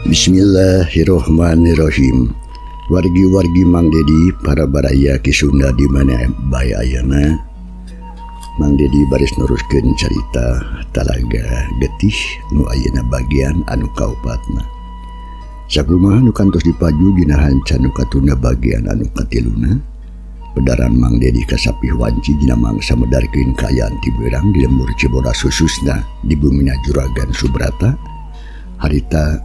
Bismillahirrohmanirrohim. Wargi-wargi Mang Dedi para baraya Ki Sunda di mana bae ayana. Mang Dedi baris neruskeun carita Talaga Getih nu ayeuna bagian anu kaopatna. Sakumaha nu kantos dipaju dina hanca nu katuna bagian anu katiluna. Pedaran Mang Dedi kasapih wanci dina mangsa medarkeun kaayaan ti beurang di lembur Cibodas khususna di bumina Juragan Subrata. Harita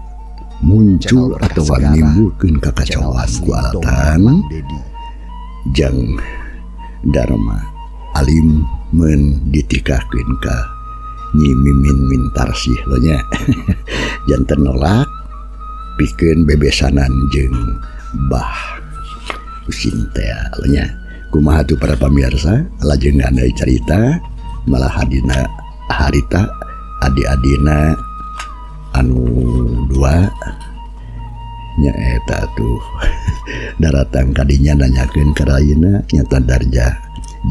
muncul Channel Berkah atau Segara, nimbulkeun channel kakacauan asli ku Dongeng alatan Mang Dedi. jang Dharma Alim men ditikahkeun ka Nyi Mimin Mintarsih lo nya. Janten nolak pikeun bebesanan jeung Bah Usin teh lo nya. Kumaha tuh para pamirsa lajengan deui carita malah hadina harita adi-adina anu dua nyaeta tuh daratang kadinya nanyakeun ka rayina nyata Darja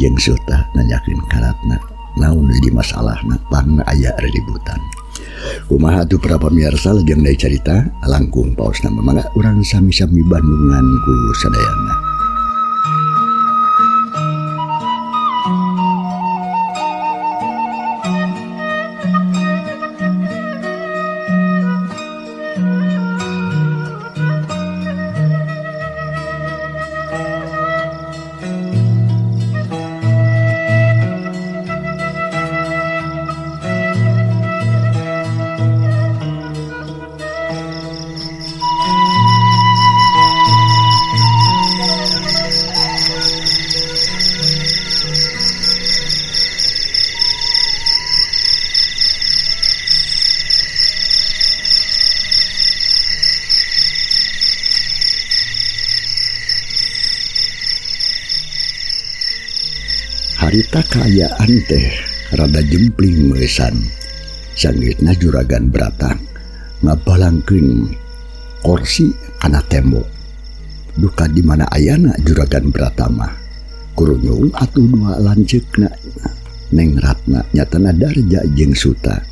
jeung Suta nanyakeun ka Ratna naon jadi masalahna pangna aya ributan. Kumaha tuh para pamirsa lajeng deui carita langkung paosna mangga urang sami-sami bandungan ku sadayana. Harita kaayaan teh rada jempling meusan. Sanggeusna Juragan Brata ngabalangkeun korsi kana tembok. Duka di mana ayana Juragan Brata mah. Kurunyung atuh dua lanceukna Neng Ratna nyatana Darja jeung Suta.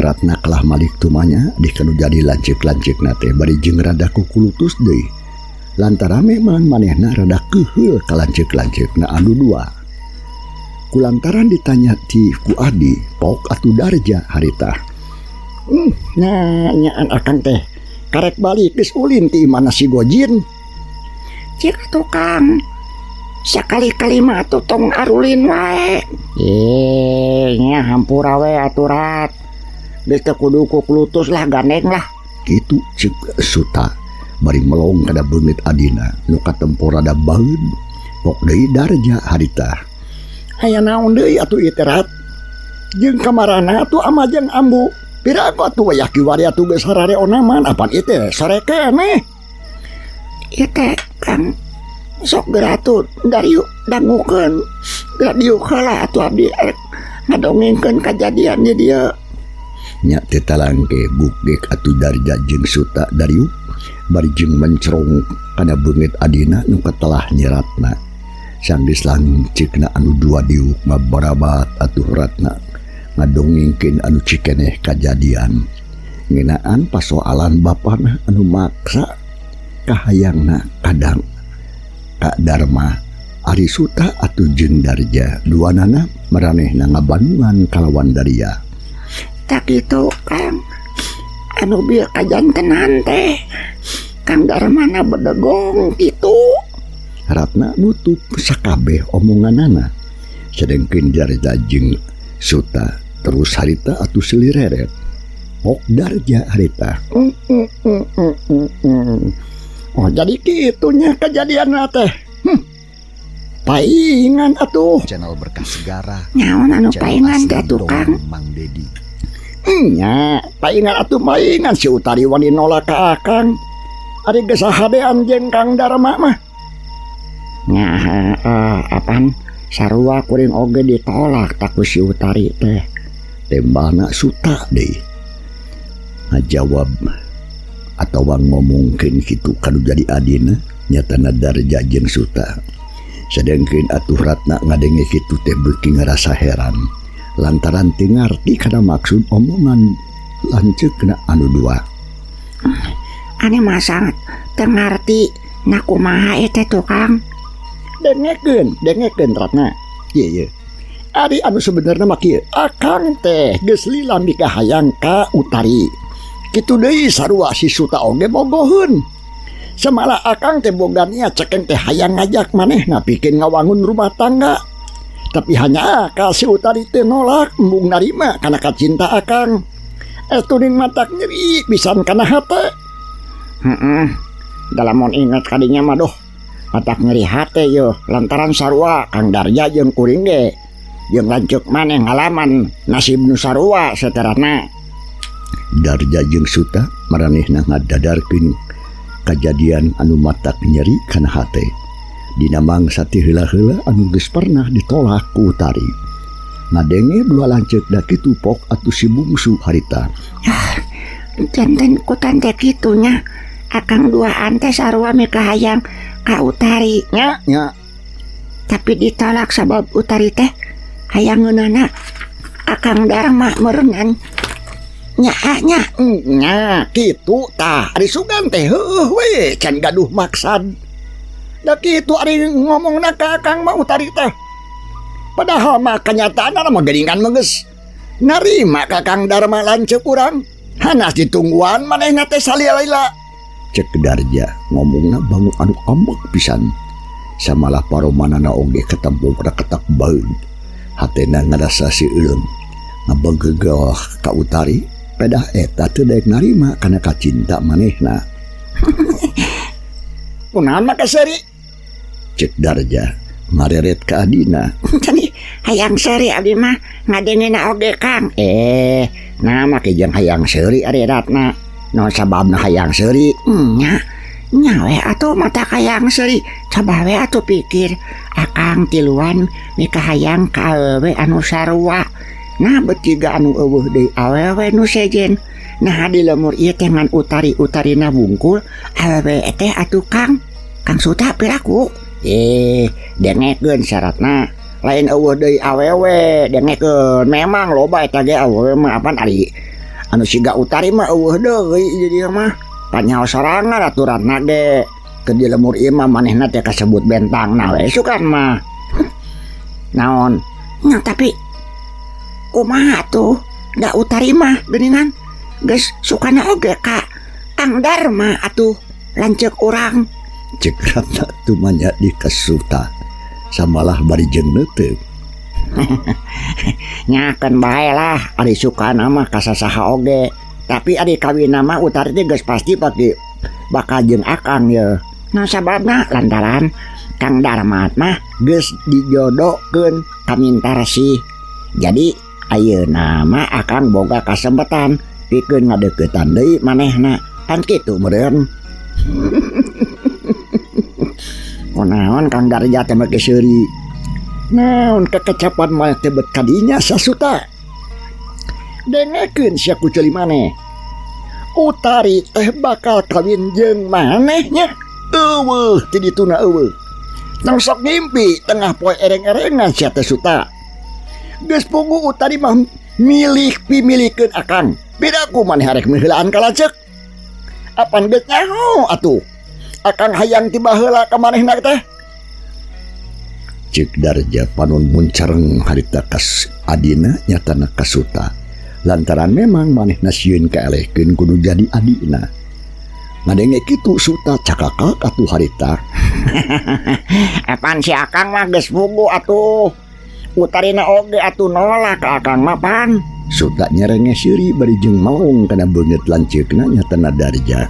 Ratna kalah malik tumanya di kanu jadi lanceuk-lanceukna teh bari jeung rada kukulutus deui. Lantaran memang manehna rada keuheul ka lanceuk-lanceukna anu dua. Kulantaran ditanya ti ku Adi, pok atuh Darja harita. Nyaan akang teh karek balik geus ulin ti imana si Gojin. Cik atuh Kang, sakali-kali mah atuh tong arulin wae. Nya hampura we atuh Rat. Geus teu kudu kukulutus lah gandeng lah. Kitu cek Suta bari melong kada beungeut adina nu katempo rada baeud. Pok deui Darja harita. Aya naon deui atuh ieu teh Rat? Jeung kamarana atuh ama jeung ambu. Piraku atuh wayah kiwari atuh geus harareonaman apan ieu teh sore keneh. Ieu teh Kang sok geura atuh dariuk dangukeun. Geura diuk heula atuh abdi rek ngadongengkeun kajadian di dieu. Nya teh talangke gugek atuh Darja jeung Suta dariuk bari jeung mencrong kana beungeut adina nu katelah nyiratna. Sanggeus lanceukna anu dua diuk ngabarabat atuh Ratna ngadongengkeun anu cikeneh kajadian. Ngeunaan pasoalan bapana anu maksa kahayangna kadang ka Dharma. Ari Suta atuh jeung Darja duanana maranehna ngabandungan kalawan Daria. Tak kitu Kang, anu bieu kajantenan teh Kang Darmana bedegong kitu. Ratna nutup sakabeh omonganana. Sedengkeun Darja jeung Suta terus harita atuh selireret. Pok Darja harita. Oh jadi kitunya kejadianna teh. Paingan atuh. Channel Berkah Segara. Nyaon anu Channel paingan asli teh atuh Kang? Dongeng Mang Dedi. Nya, paingan atuh paingan si Utari wani nolak ka Akang. Ari geus sahadean jeung Kang Darma mah. Nya, apaan sarua kuring oge ditolak tak ku si Utari teh. Tembana Suta deui. Ngajawab atawa ngomongkeun kitu kanu jadi adina nyatana Darja jeung Suta. Sedengkeun atuh Ratna ngadenge kitu teh beuki ngarasa heran. Lantaran teu ngarti kana maksud omongan lanceukna anu dua. Ane mah sangat teu ngarti na kumaha eta tuh Kang. Dengekeun, dengekeun Ratna. Ieu ieu. Ari anu sebenarnya mah kieu, Akang teh geus lila mikahayang ka Utari. Kitu deui sarua si Suta oge bogoheun. Samalah Akang teh boga niat cekeng teh hayang ngajak manehna pikeun ngawangun rumah tangga. Tapi hanya ka si Utari teh nolak embung narima kana kacinta Akang. Tuning matak nyeri pisan kana hate. Heeh. Da lamun inget kadinya mah doh matak nyeri hate yo lantaran sarua Kang Darja jeung kuring ge jeung lanceuk maneh ngalaman nasib nu sarua saterana. Darja jeung Suta maranehna ngadadarkeun kajadian anu matak nyeri kana hate. Dina mangsa ti heula-heula anu geus pernah ditolak ku Utari. Ngadenge dua lanceuk da kitu pok atuh si bungsu harita. Ah, janten ku tante kitu nya. Akang duaan teh sarua mikahayang ka Utari nya nya. Tapi ditolak sabab Utari teh hayang ngeunana Akang Darma meureunnan. Nya nya nya kitu tah ari sugan teh heueuh we can gaduh maksad. Da kitu ari ngomongna ka Akang mah Utari teh. Padahal mah kanyataanna mah geuningan mah geus narima ka Kang Darma lanceuk urang. Hanas ditungguan manehna teh salila-lila. Cek Darja ngomongna bangun anu ambek pisan. Samalah paromanana oge katempo reketak baeud. Hatena ngarasa sieun ngabegegel ka Utari, pedah eta teu daek narima kana kacinta manehna. Kunaon mah kaseuri? Cek Darja ngareret ka adina. Cani hayang seuri abdi mah ngadengena oge Kang. Nah make jeung hayang seuri ari Ratna. Naon sababna hayang seuri? Nya, nya we atuh mata hayang seuri. Coba we atuh pikir Akang tiluan mikahayang ka awewe anu sarua. Nah betiga anu eueuh deui awewe nu sejen. Nah di lemur ieu teh ngan utari-utarina bungkul awewe teh atuh Kang. Kang Suta piraku? Dengekeun syaratna. Lain eueuh deui awewe, dengekeun. Memang loba eta ge awewe mah apan ari anu siga Utari mah eueuh deui jadi mah. Panyaho sorangan aturanna ge. Keur di lemur ieu mah manehna teh kasebut bentangna we sukan mah. Naon? Nya tapi kumaha tuh? Da Utari mah geuningan geus sukana oge ka Kang Darma atuh lanceuk urang. Cek Ratna tumanya di kasuta samalah bari jeung neuteuk. Nyakeun bae lah ari sukana mah ka sasaha oge. Tapi ari kawinna mah Utari teh geus pasti pake bakal jeung Akang ye. Nah sababna lantaran Kang Darma mah geus dijodohkeun ka Mintarsih. Jadi ayeuna mah Akang boga kasempetan pikeun ngadeuketan deui manehna. Pan kitu meureun. Kunaon Kang Darja teh make seuri? Naon kekecapan maneh teh bet kadinya sasuta? Dengekeun sia ku ceuli maneh. Utari teh bakal kawin jeung maneh nya. Eueuh ti dituna eueuh. Tong sok ngimpi tengah poe ereng-erengan sia teh Suta. Geus puguh Utari mah milih pimilikeun Akang. Beda ku maneh arek miheulaan ka lanceuk. Apan geus nyaho atuh. Akang hayang ti baheula ka manehna teh. Cek Darja panon muncareng harita kas adina nyatana ka Suta. Lantaran memang manehna sieun kaelehkeun kudu jadi adina. Ngadenge kitu Suta cakakak atuh harita. Apan si Akang mah geus puguh atuh. Utarina oge atuh nolak ka Akang mah pan. Suta nyerenge seuri bari jeung maung kana beungeut lanceukna nyatana Darja.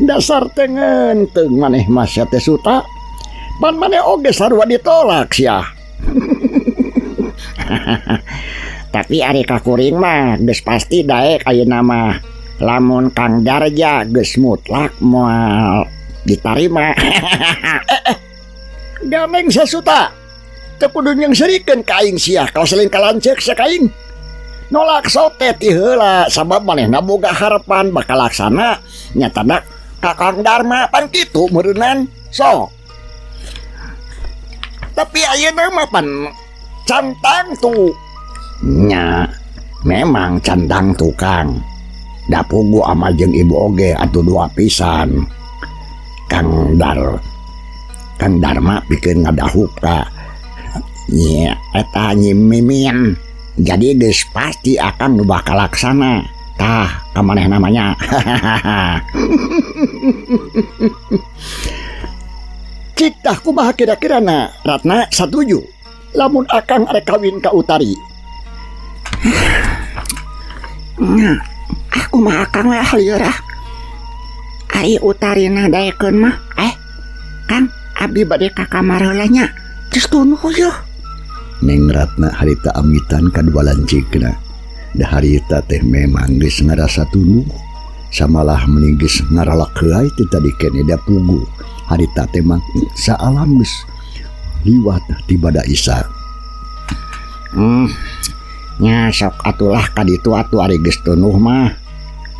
Dasar tengen teung maneh mah sia teh Suta. Pan maneh oge sarua ditolak sia. Tapi ari ka kuring mah geus pasti daek ayeuna mah. Lamun Kang Darja geus mutlak moal ditarima. Ganeng sia Suta. Teu kudu nyengserikeun ka aing sia kalau seling ka lanceuk sia ka aing. Nolak sote ti heula sabab manehna boga harapan bakal laksana nyatana ka Kang Darma pan kitu meureunnan sok. Tapi ayeuna mah pan cantang tuh. Nya memang cantang tukang. Da puguh ama jeung ibu oge atuh dua pisan. Kang Dar Kang Darma pikeun ngadahup ka Nyi eta Nyi Mimin. Jadi geus pasti akang nu bakal laksana. Tah ka manehna mah nya. Cik tah kumaha kira-kirana Ratna satuju lamun akang arek kawin ka Utari. Nya, ah kumaha akang we ah lieur ah. Ari Utarina daekeun mah. Eh, Kang, abdi bade ka kamar heula nya. Geus tunduh yeuh. Neng Ratna harita amitan kadua lanceukna. Da harita teh memang geus ngarasa tunduh. Samalah meni geus ngaralak heulai ti tadi keneh da puguh. Harita teh mah saalam geus liwat ti bada Isa. Nya sok atulah ka ditu atuh ari geus tunduh mah.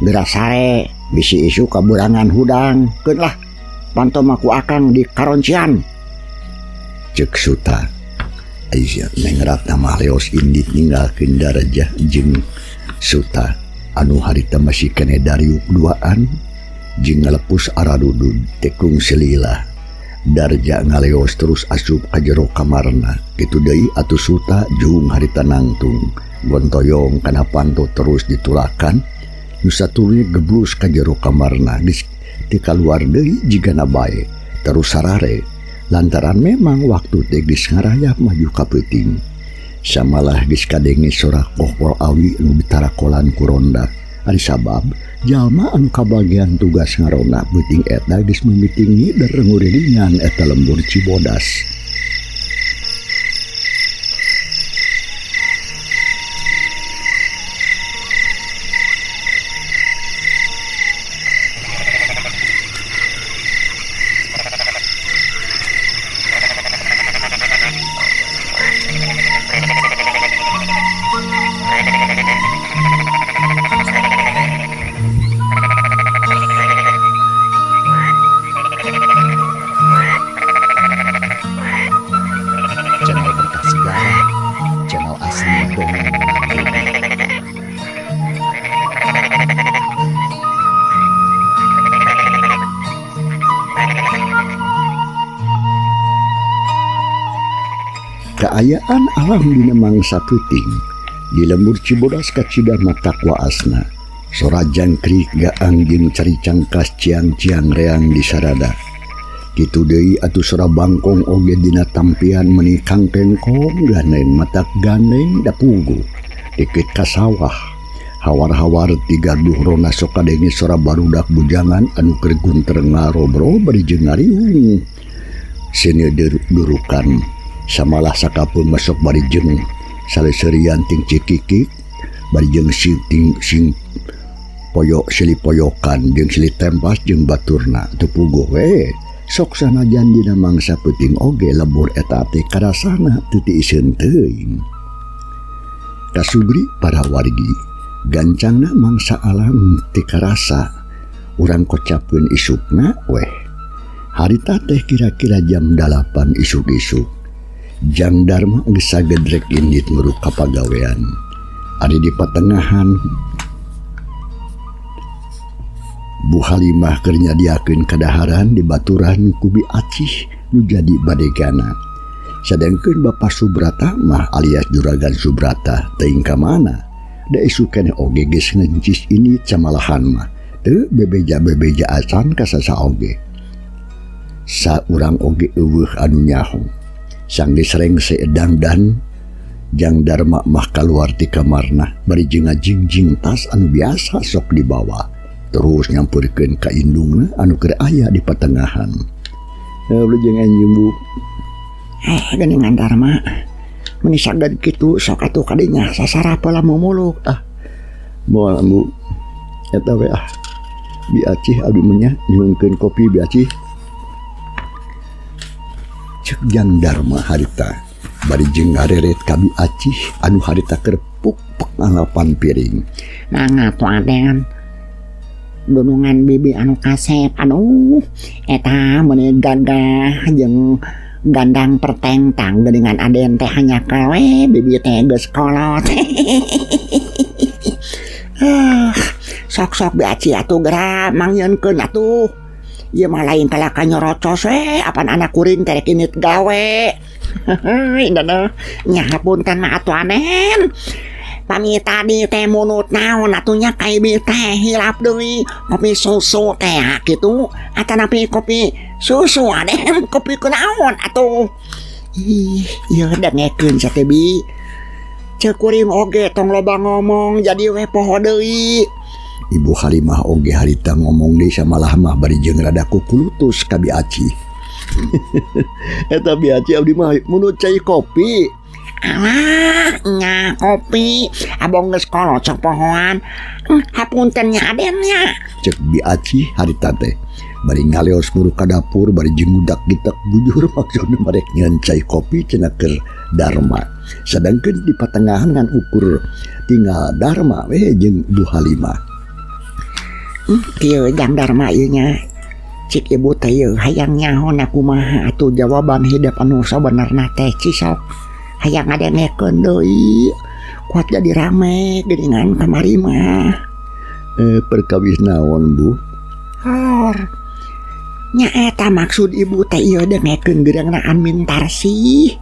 Geura sare bisi isuk kaburangan hudang. Keun lah panto mah ku akang di karoncian. Ceuk Suta. Aisyah Neng Ratna mah leos indit ninggalkeun Darajah jeung Suta anu harita masih keneh dariuk duaan jeung ngalepus aradudud teh kungsi lila. Darja ngaleos terus asup ka jero kamarna. Kitu deui atuh Suta jung harita nangtung gontoyong kana panto terus ditulakan nu satuluyna geblus ka jero kamarna geus teu kaluar deui jigana bae terus sarare. Lantaran memang waktu teh geus ngarayap maju ka peuting. Samalah geus kadenge sora kohkol awi nu ditarakolan ku ronda. Ari sabab jalma anu kabagian tugas ngaronda peuting eta geus mimiti ngider ngurilingan eta lembur Cibodas. Channel Berkah Segara, channel asli dongeng Madura. Kaayaan alam dina mangsa peuting di lembur Cibodas kacida matak waasna. Sora jangkrik gaang jeung caricangkas ciang-ciang reang di sarada. Kitu deui atuh sora bangkong oge dina tampian meuni kangkengkong gandeng matak gandeng da puguh. Deket ka sawah. Hawar-hawar ti gaduh rona sok kadenge sora barudak bujangan anu keur gunter ngarobro bari jeung ngariung. Seuneu durukan samalah sakapeung masuk bari jeung saleseurian ting cikikik bari jeung sing ting sing poyok silih poyokan jeung silih tempas jeung baturna teu puguh we. Sok sanajan dina mangsa peuting oge lembur eta teh karasana teu tiiseun teuing. Kasubri para wargi gancangna mangsa alam teu karasa urang kocapkeun isukna weh. Harita teh kira-kira jam 8 isuk-isuk. Jang Darma geus sagedrek indit nguruk ka pagawean. Ari di patengahan Bu Halimah keur nyadiakeun kadaharan di baturan ku Bi Acih nu jadi badegana. Sadengkeun Bapa Subrata mah alias Juragan Subrata teuing ka mana. Da isuk keneh oge geus ngencis ini camalahan mah teu bebeja-bebeja acan ka sasa oge. Saurang oge eueuh anu nyaho. Sanggeus rengse dangdan Jang Darma mah kaluar ti kamarna bari jeung ngajingjing tas anu biasa sok dibawa. Terus nyamperkeun ka indungna anu keur aya di patengahan. Wilujeng anjing Bu. Geuningan Darma. Meni saged kitu sok atuh kadinya sasarap heula mumuluk ah. Moal Bu. Eta we ah. Bi Acih abdi mah nya nyuhunkeun kopi Bi Acih. Ceuk Jang Darma harita bari jeung ngareret ka Bi Acih anu harita keur puk-puk ngalapan piring. Mangga tuh aden. Dunungan bibi anu kasep aduh eta meuni gagah jeung gandang pertengtang geuningan aden teh hanjakal we bibi teh geus kolot. Sok-sok Bi Aci atuh geura mangieunkeun atuh. Ieu mah lain kalaka nyorocos we, apan anak kuring teh rek indit gawe. Indana nya hapunten mah atuh anen. Pami tadi teh munut naon atuh nya ka ibi teh hilap deui kopi susu teh kitu atanapi kopi susu aden kopi kunaon atuh. Ih, ieu dengekeun sia teh Bi. Ceuk kuring oge tong loba ngomong jadi we poho deui. Ibu Halimah oge harita ngomong deui samalah mah bari jeung rada kukulutus ka Bi Aci. Eta Bi Aci abdi mah munut cai kopi. Alah, nya kopi. Abong geus kolot sok pohoan. Hapunten nya aden nya. Cek Bi Aci harita teh. Bari ngaleos muru ka dapur bari jeung ngudak gitek bujur maksudna marek nyeun cai kopi cenah keur Dharma. Sedangkeun di patengahan ngan ukur tinggal Dharma we jeung Bu Halimah. Kieu Jang Dharma ieu nya. Cik ibu teh ieu hayang nyaho na kumaha atuh jawaban hidup anu sabenerna teh cisok. Hayang ngadengekeun deui. Kuat jadi rame geuningan kamari mah. Perkawis naon Bu? Hor. Nya eta maksud ibu teh ieu dengekeun geureungnaan Mintarsih.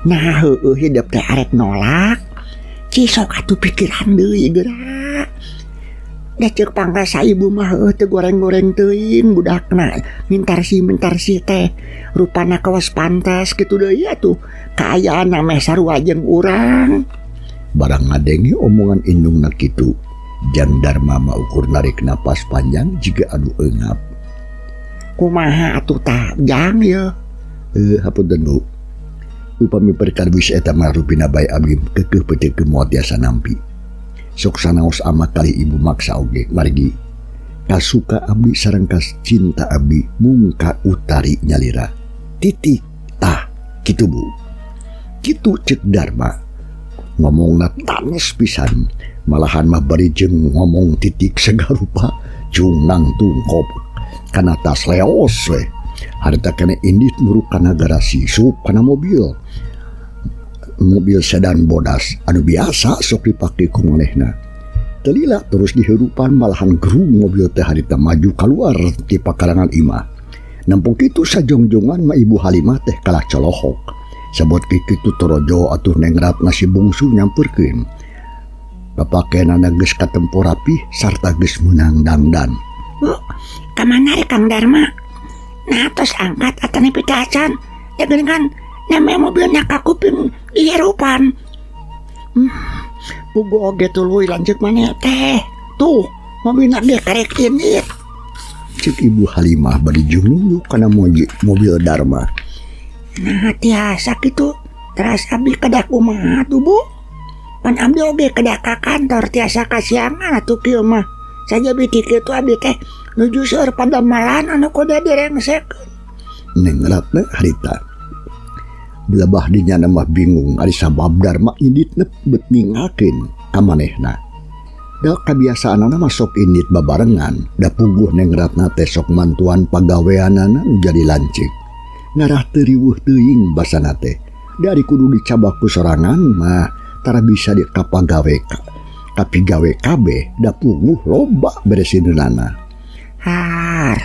Nah heueuh hidup teh arek nolak. Cisok atuh pikiran deui geura. Da ceuk pangrasa ibu mah heueuh teu goreng-goreng teuing budakna. Mintarsih-mintarsih teh rupana kawas pantas kitu deui atuh. Kaayaan meh sarua jeung urang. Barang ngadenge omongan indungna kitu, Jang Dharma mah ukur narik napas panjang jiga anu eungap. Kumaha atuh tah Jang ieu? Hapunten Bu. Upami perkawis eta mah rupina bae abdi keukeuh peuteukeuh moal tiasa nampi. Sok sanaos ama kali ibu maksa oge margi kasuka abdi sareng kas cinta abdi mung ka Utari nyalira. Titik tah kitu Bu. Kitu ceuk Dharma. Ngomongna tanes pisan, malahan mah bari jeung ngomong titik sagarupa cung nangtung kop kana tas leos we. Harita keneh indit muruk kana garasi sup kana mobil. Mobil sedan bodas anu biasa sok dipake ku manehna. Teu lila terus dihirupan malahan gerung mobil teh harita maju kaluar ti pakarangan imah. Nempung kitu sajongjongan mah Ibu Halimah teh kalah colohok. Sabot kitu torojo atuh Neng Ratna si bungsu nyamperkeun. Papakenana geus katempo rapih sarta geus meunang dangdan. Bu, ka mana rek Kang Dharma? Nah tos angkat atanapi teh acan. Ya geuningan neme mobilna ka kuping dihirupan. Puguh oge tuluy lanceuk maneh teh. Tuh, mobilna ge karek indit. Ceuk Ibu Halimah bari jeung nunjuk kana mobil Dharma. Nah tiasa kitu. Teras abdi kedah kumaha tuh Bu? Pan abdi oge kedah ka kantor tiasa kasiangan atuh kieu mah. Saja biti kitu abdi teh nuju seueur padamelan anu kudu direngsekeun. Neng Ratna harita. Belabah dinya mah bingung ari sabab Dharma inditna bet ninggalkeun ka manehna. Da kabiasaanana mah sok indit babarengan, da puguh Neng Ratna teh sok mantuan pagaweanana nu jadi lanceuk. Ngarah teu riweuh teuing basana teh. Dari kudu dicabak ku sorangan mah tara bisa dikapagawe kapigawe kabeh da puguh loba beresineunana. Har.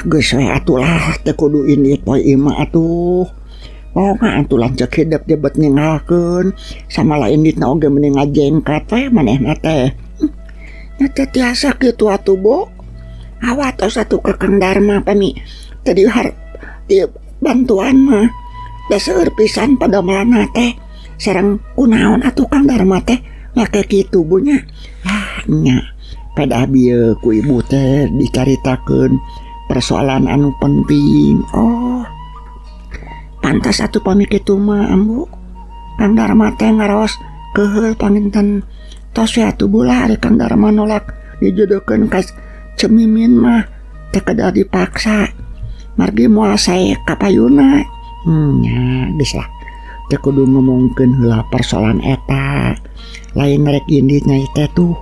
Geus we atuh lah teu kudu indit poe imah atuh. Pokona atuh lanceuk hidup teh bet ninggalkeun samalah inditna oge mending ngajengkat we manehna teh. Nya teu tiasa kitu atuh Bu. Awatos atuh ka Kang Dharma pami teu dihar di bantuan mah. Da seueur pisan padamelanna teh. Sareng kunaon atuh Kang Dharma teh make kitu Bu nya. Ah nya pedah bieu ku ibu teh dicaritakeun persoalan anu penting. Oh. Pantas atuh pami kitu mah Ambu. Kang Dharma teh ngaraos keuheul panginten tos we atuh Bu lah ari Kang Dharma nolak dijodohkeun ka Cemimin mah teu kedah dipaksa. Margi moal sae kapayuna. Nya geus lah. Teu kudu ngomongkeun heula persoalan eta. Lain rek indit nyai teh tuh.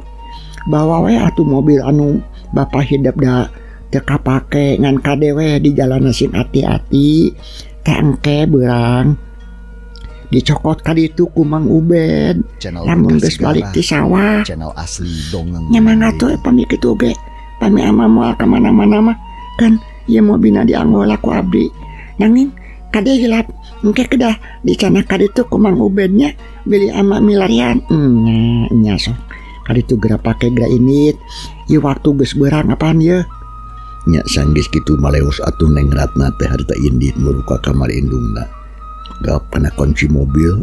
Bawa we atuh mobil anu bapa hidup da teu kapake ngan kade we di jalan sing ati-ati. Teh engke beurang. Dicokot ka ditu ku Mang Ubed Channel lamun Berkah geus balik Segara, ti sawah. Channel asli dongeng Nya mangga tuh Mandiri. Pami kitu ge. Pami ama moal ka mana-mana mah kan ieu mobilna dianggo lah ku abdi. Nanging kade hilap engke kedah dicanak ka ditu ku Mang Ubednya bilih ama milarian. Nya nya sok. Ka ditu geura pake geura indit. Ieu waktu geus beurang apaan ieu? Nya sanggeus kitu maleos atuh Neng Ratna teh harita indit muru ka kamar indungna. Gap kana kunci mobil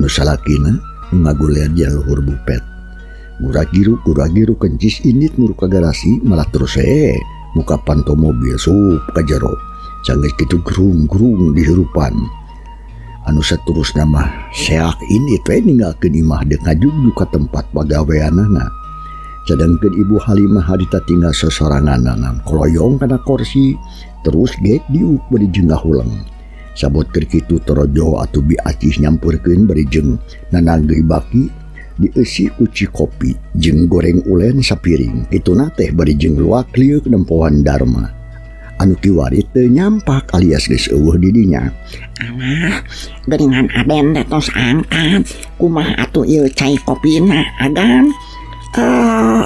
nu salakina nu ngaguler di luhur bupet. Gura-giru kencis indit muru ka garasi malah terus muka panto mobil sup ka jero. Sanggeus kitu gerung-gerung dihirupan. Anu saterusna mah seak indit we ninggalkeun imah deuk ngajugjug ka tempat pagaweanana. Sedangkeun Ibu Halimah harita tinggal sosoranganana koloyong kana korsi terus gek diuk bari jeung ngahuleng. Sabot keur kitu torojo atuh Bi Acih nyampeurkeun bari jeung nananggeui baki dieusi ku cikopi jeung goreng ulen sapiring. Kituna teh bari jeung luak lieuk nempoan Darma. Anu kiwari teu nyampak alias geus eueuh di dinya. Alah, geuningan Aden teh tos angkat. Kumaha atuh ieu cai kopina agan?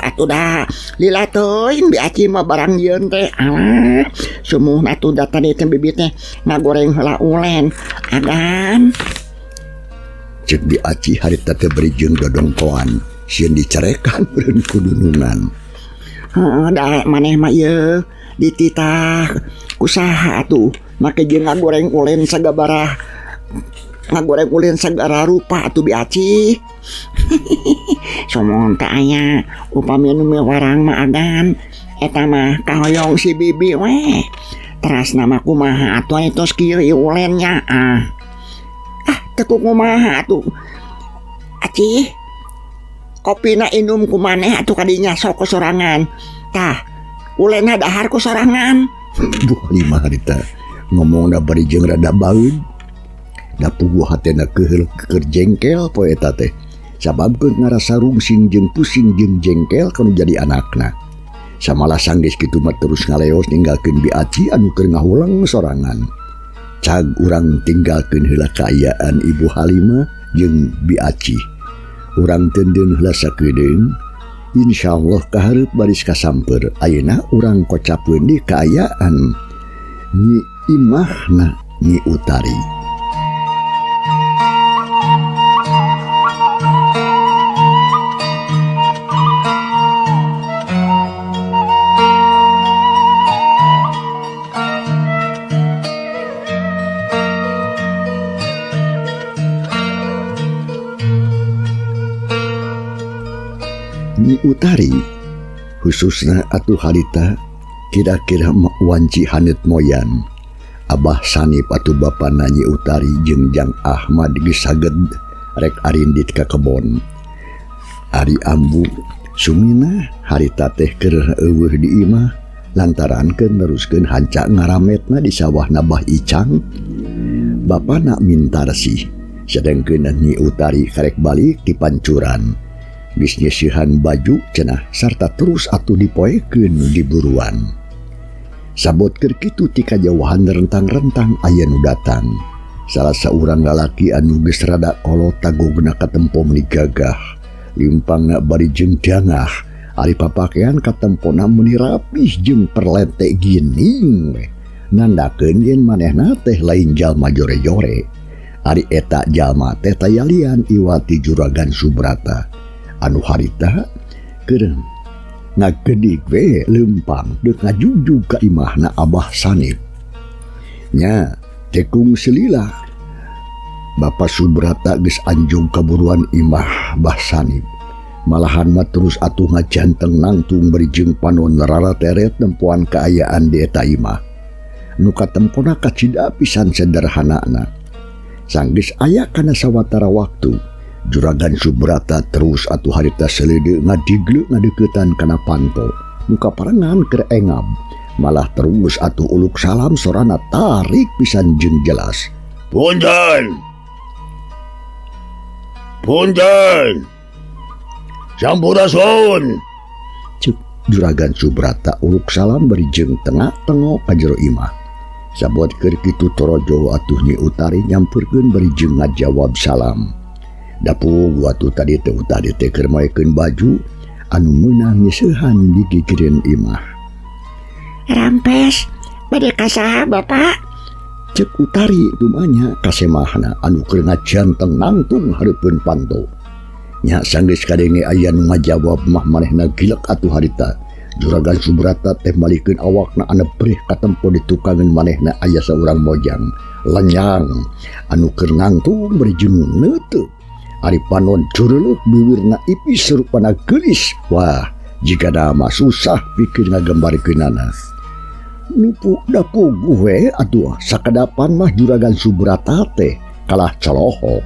Atuh da lila teuing Bi Acih mah barang yeun teh. Alah, sumuhna atuh da tadi teh bibit teh ngagoreng heula ulen. Agan. Ceuk Bi Acih harita teh bari jeung dodongkoan sieun dicarekan beureun ku dunungan. Heeh, da maneh mah ieu dititah kusaha atuh make jeung ngagoreng ulen sagabaraha ngagoreng ulen sagala rupa atuh Bi Acih. Somohon teh aya upami nu miwarang mah agan eta mah kahoyong si bibi we. Terasna mah kumaha atuh aya tos kieu ieu ulennya ah. Ah teu kumaha atuh. Acih kopina inum ku maneh atuh kadinya sok sorangan. Tah ulenna dahar ku sorangan. Bu Halimah harita ngomongna bari jeung rada baeud. Da puguh hatena keuheul keur jengkel poe eta teh. Sabab keur ngarasa rungsing jeung pusing jeung jengkel kanu jadi anakna. Samalah sanggeus kitu mah terus ngaleos ninggalkeun Bi Acih anu keur ngahuleng sorangan. Cag urang tinggalkeun heula kaayaan Ibu Halimah jeung Bi Acih. Urang teundeun heula sakedeung. Insyaallah kahareup baris kasamper. Ayeuna urang kocapeun di kaayaan Nyi Imahna Nyi Utari. Nyi Utari khususna atuh harita kira-kira wanci haneut moyan. Abah Sanip atuh bapana Nyi Utari jeung Jang Ahmad geus saged rek arindit ka kebon. Ari Ambu Sumina harita teh keur eueuh di imah lantaran keur neruskeun hanca ngarametna di sawah Nabah Icang. Bapana mintarsih sedengkeun Nyi Utari karek balik di pancuran. Geus nyeusihan baju cenah sarta terus atuh dipoekeun di buruan. Sabot keur kitu ti kajauhan rentang-rentang aya nu datang. Salah saurang lalaki anu geus rada kolot tagogna katempo meuni gagah. Limpangna bari jeung dangah, ari papakean katempona meuni rapih jeung perlente gining we. Nandakeun yen manehna teh lain jalma jore-jore. Ari eta jalma teh tayalian iwati Juragan Subrata. Anu harita keur ngagedig we leumpang deuk ngajugjug ka imahna Abah Sanip. Nya tekung selila Bapak Subrata geus anjung kaburuan imah Bah Sanip. Malahan mah terus atuh ngajanteng nangtung bari jeung panon rara teret nempoan kaayaan di eta imah. Nu katempona kacida pisan sederhanana. Sanggeus aya kana sawatara waktu Juragan Subrata terus atuh harita seleudeuh ngadigleu ngadeuketan kana panto. Nu kaparengan keur engab. Malah terus atuh uluk salam sorana tarik pisan jeung jelas. Punten. Punten. Sampurasun. Cek Juragan Subrata uluk salam bari jeung tengah-tengok ka jero imah. Sabot keur kitu torojo atuh Nyi Utari nyamperkeun bari jeung ngajawab salam. Dapu atuh tadi teh Utari teh keur maekeun baju anu meunang nyeseuhan di gigireun imah. Rampes, bade ka saha Bapak? Cek Utari tumanya kasemahna anu keur ngajanteng nangtung hareupeun panto. Nya sanggeus kadenge aya nu ngajawab mah manehna gilek atuh harita. Juragan Subrata teh malikeun awakna anu breh katempo di tukangeun manehna aya saurang mojang lenyang anu keur ngangtung bari jeung neuteup. Ari panon cureuleuh biwirna ipis rupana geulis. Wah, jigana mah susah pikir ngagambarkeunana. Nupu dapuguh we atuh sakadapan mah Juragan Subrata teh kalah colohok.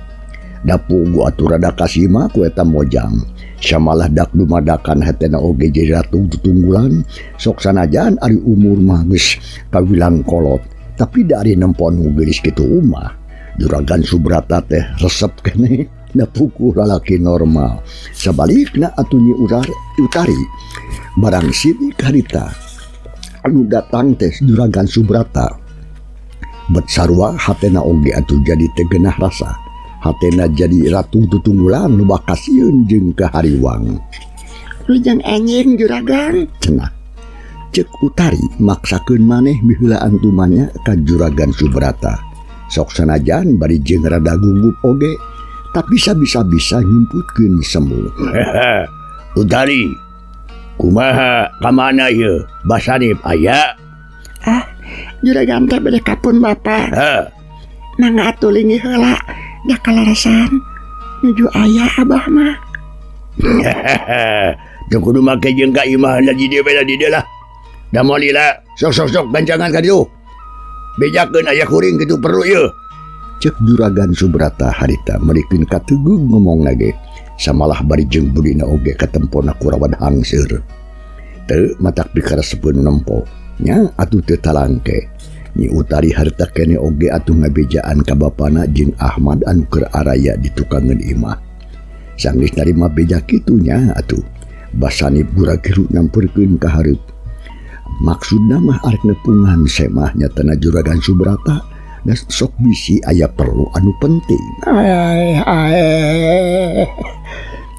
Dapuguh atuh rada kasima ku eta mojang. Samalah dak dumadakan hatena oge jadi ratu tutunggulan sok sanajan ari umur mah geus kawilang kolot tapi dari nempon nu geulis kitu umah. Juragan Subrata teh resep keneh dapuguh lalaki normal. Sabalikna atuh Nyi Utari barang sidik harita anu datang teh Juragan Subrata bet sarua hatena oge atuh jadi teu geunah rasa. Hatena jadi ratu tutunggulan nu bakasieun jeung kahariwang. Wilujeng enjing Juragan cenah. Cek Utari maksakeun maneh miheulaan tumanya ka Juragan Subrata. Sok sanajan bari jeung rada gugup oge tapi sabisa-bisa nyumputkeun semu. Utari, kumaha ka mana ieu? Basanip aya? Ah, Juragan teh bade kapun Bapak. Heh. Mangga atuh linggih heula. Da kalarasan nuju aya abah mah. Teu kudu make jeung ka imah di dieu we di dieu lah. Da moal lila, sok sok sok gancangan ka ditu. Bejakeun aya kuring kitu perlu ieu. Cek Juragan Subrata harita merikeun kategeug ngomongna ge. Samalah bari jeung budina oge katempona ku rawad hangseur. Teu matak pikaresepeun nempo. Nya atuh teu talangke. Nyi Utari harita kene oge atuh ngabejaan ka bapana jeung Ahmad anu keur araya di tukangeun imah. Sanggeus narima beja kitu nya atuh Basanip gura-giru nyamperkeun ka hareup. Maksudna mah arek nepungan semah nyatana Juragan Subrata da sok bisi aya perlu anu penting.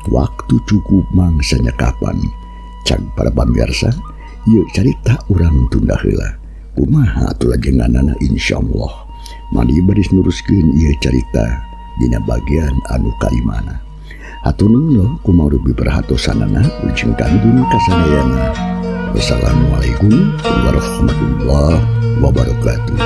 Waktu cukup mangsanya kapan? Cag para pamirsa, ieu carita urang tunda heula. Kumaha atuh lajenganana insyaallah. Mandi baris nuruskeun ieu carita dina bagian anu kalimana. Hatur nuhun kumaha rupi perhatosanana ujung kantun kasadayana. Wassalamualaikum warahmatullahi wabarakatuh.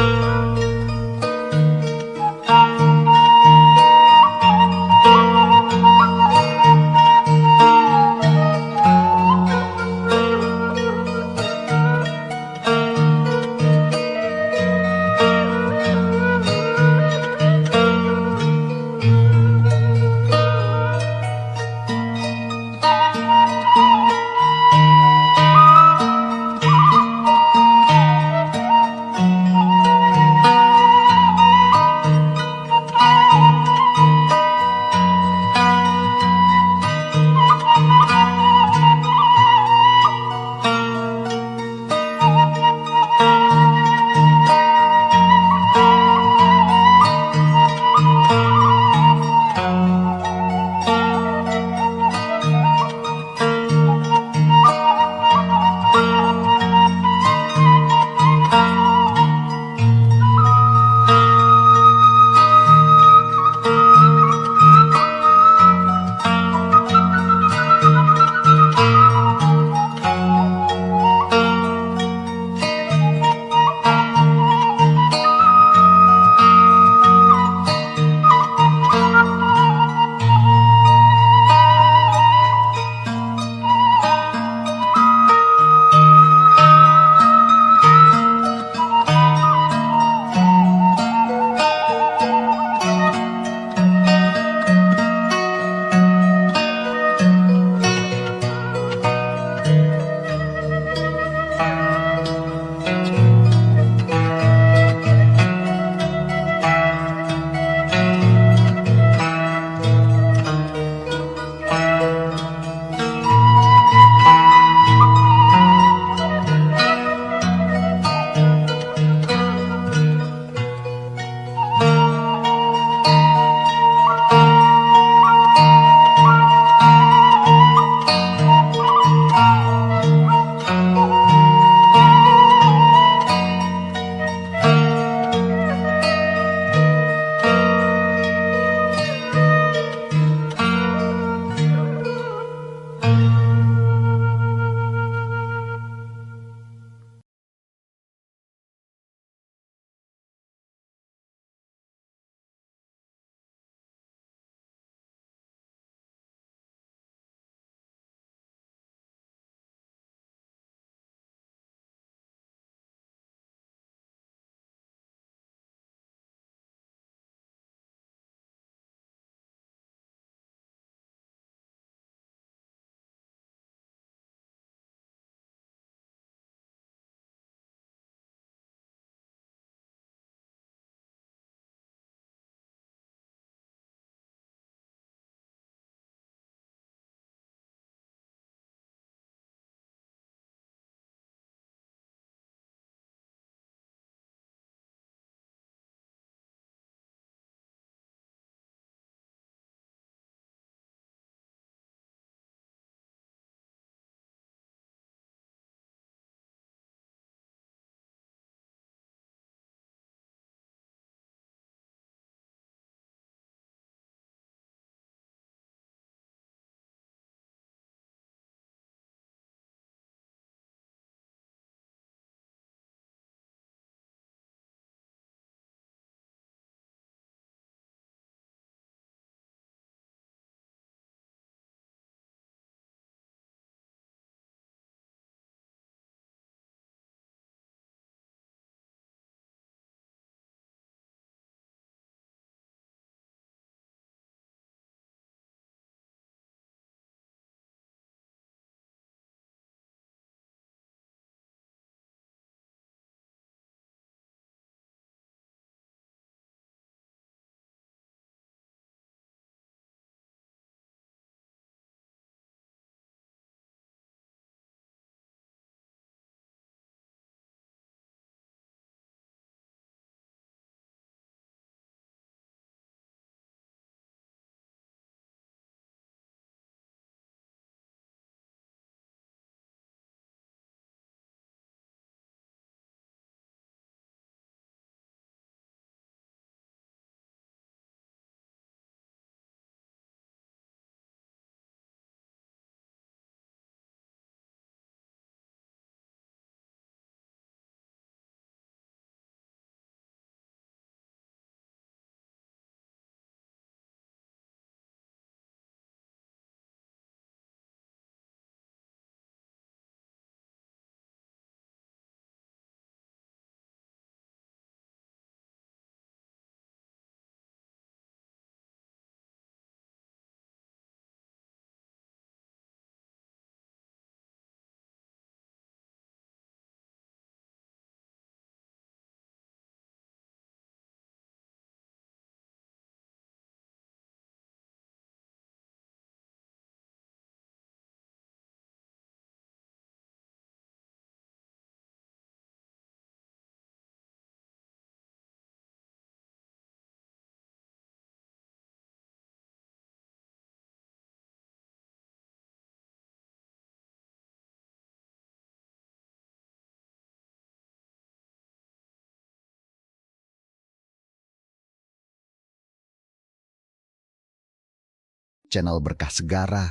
Channel Berkah Segara,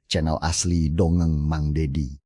channel asli Dongeng Mang Dedi.